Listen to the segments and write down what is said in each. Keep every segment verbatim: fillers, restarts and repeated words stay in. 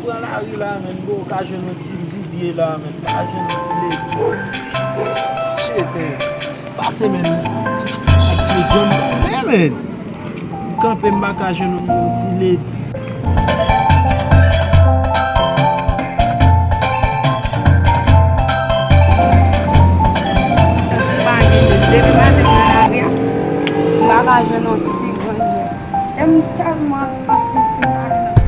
Pran lari la, menn, bon, ou ka jwenn yon ti zibye la, menn, ou ka jwenn yon ti ledi. Shit, menn. Pase, menn. Ak ti John. Men, menn. M kanpe, m pa ka jwenn yon ti ledi. M pa gen ledi. Depi maten m nan lari a, m pa ka jwenn yon ti grenn ledi. E m tèlman santi m si m pa jwenn yon ti ledi.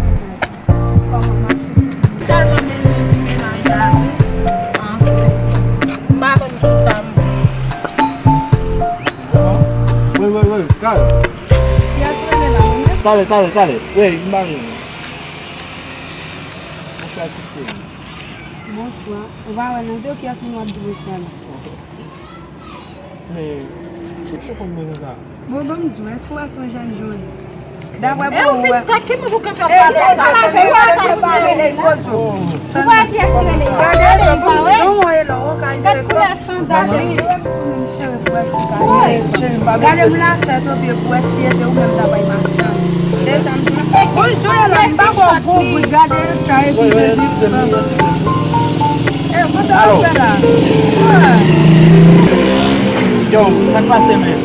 Kòman m ap fè? M tèlman bezwen ti mennaj la, wi. Anfen. M pa konn kisa m. Wi, wi, wi, talè. Kiyès rele la, mwen menm? Talè, talè, talè. Wi, m pa vini. Bonswa, kite m. Bonswa. Ou pa wè nan je w kiyès moun w ap di bonswa la? Men, ou konn mwen konsa. Bon, ban m di w, èske w wè se yon jèn jan w ye? Daprè pou ou, wè. Ki moun ou kanpe ap pale sa la, veye w asasinen. Ou pa wè kiyès ki rele. Gade, jan w ye la, ou ka jere kò. Gade m la tèt o pye pou wè si e te ou menm ta bay machann. E sa m di la. Bonjou, e la, m pa bon gou bout, gade, ta epi mezi. Alo. Yo, sa k pase, men?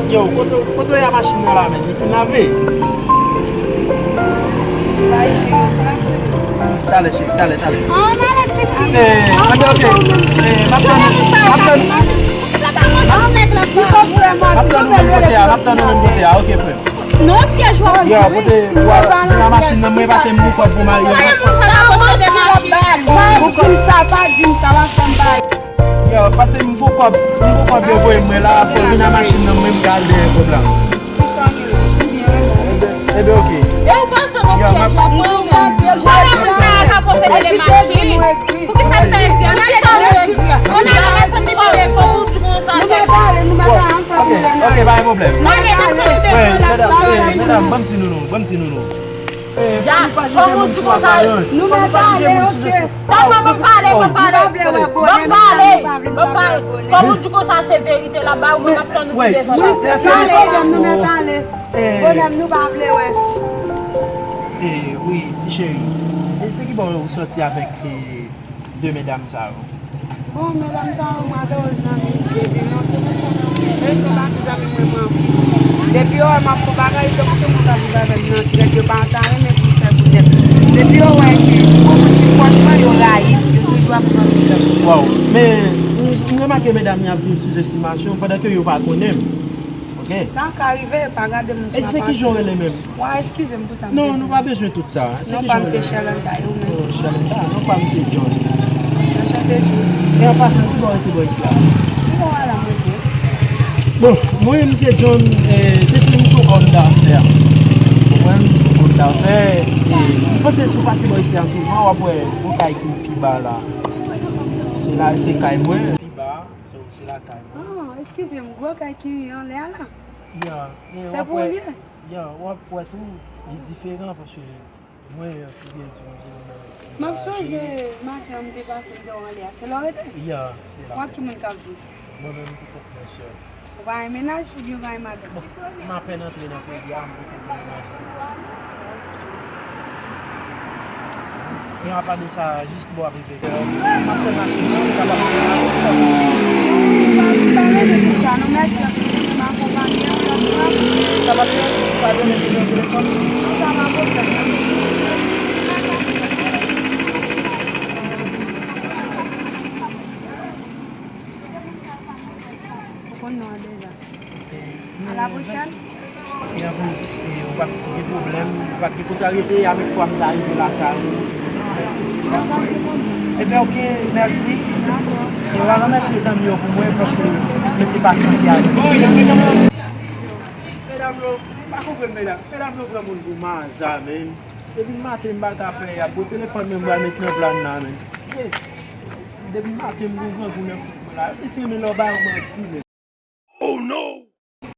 Yo, kote, kote w ye a machin nan la, men? Li fin lave? Talè, cheri, talè, talè. Eh, ok, ok. Eh, m ap tann, m ap tann. M ap tann ou menm kote a, m ap tann ou menm kote a. Ok, frè. Non, pyèj w ap. Yo, pote, vin nan machin nan, mwen pase m pou kòb pou marye. Sa moun sa pa posede machin. Di m sa, pa di m sa, pa fè m bay. Yo, pase m pou kòb, m pou kòb yo voye mwen la, fò vin nan machin nan, mwen m ka al dèyè kòb la. Ebyen, ebyen, ok. E ou panse non pyèj w ap pran ou menm? Jan moun sa ka posede de machin. Poukisa l ta ekri? Gade sa ou ekri. Ou nan la tann li pale, kòman ou di konsa se. Ok, ok, pa gen pwoblèm. N ale nan kanpe. Medam, medam, ban m di nou non, ban m di nou non. Dja, kòman ou di konsa? Nou mèt ale, ok. Dakò, ban m pale, ban m pale. Ban m pale, ban m pale. Kòman ou di konsa se verite la, ba ou menm ap tann ou ki bezwen pase. Nou mèt ale. Bonè m, nou pa vle wè. Eh, wi, ti cheri. E se ki bò ou sòti avèk, eh, de medam sa yo? Bon, medam sa yo, mwen avè yo zanmi depi lontan. E se pa ti zanmi mwen, mwen anpil. Depi yo wè m ap fè bagay, yo panse mwen ka viv avè m nan trèt, yo pa ta renmen pou fè pou tèt. Depi yo wè ke yon moun ki pwòch mwen, yo rayi m, yo toujou ap pran pou tèt. Waw, men m, m remake medam yo ap viv sou estimasyon pandan ke yo pa konnen m. Ok. Sa ka rive, pa gade moun sou aparans. E se ki jan w rele menm? Wa, eskize m pou sa m te di. Non, nou pa bezwen tout sa. Se ki jan w rele? Non, pa m se Sherlanda, e ou menm? Oh, Sherlanda, non pa m se John. Anchante, John. E an pasan, ki bò w rete bò isi a? Ki bò w la, mwen di? Bon, mwen menm se John, eh, se si m sou Honda fè. Mwen menm sou Honda fè, e m panse si w pase bò isi a souvan, w ap wè yon kay ki pi ba la. Se la, se kay mwen. Pi ba. So, se lakay mwen. Ah, eskize m, gwo kay ki anlè a la? Ya, men w ap wè, ya, w ap wè tou, li diferan paske mwen, eh, ki byen di w, jeneral. M ap sonje maten an, m te pase m te wè w anlè a. Se la w rete? Ya, se la. W ak ki moun k ap viv? Mwen menm pou kont mwen sèl. Ou pa gen mennaj oubyen ou pa gen madanm? Bon, m apèn antre nan peyi a, m poko gen mennaj. E apa de sa, jis bò ap rive. M ap fè machin nan, m kapab fè machin nan. M pa renmen tout sa, non, mèsi anpil pou m akonpanye, m ap travay. Sa p ap fè, ou pa renmen bezwen telefòn? Non, sa pa pwoblèm, non. Ou konn non an deja. Ok. A la pwochèn. E anplis, e, ou pa t gen pwoblèm, ou pa t gen kontrarite, avèk fwa m ta rive lakay ou. Ebyen, ok, mèsi. Dakò. E w a remèsye zanmi yo pou mwen, paske yo te pasyante avèk mwen. Medam yo, m pa konprann medam. Medam yo pran moun pou maza, men. Depi maten m pa ka fè, y ap bo telefòn men m pral met nan plan nan, men. Depi maten m gon grangou nan fout mwen la. Yo plis renmen lè w ba yo manti, men.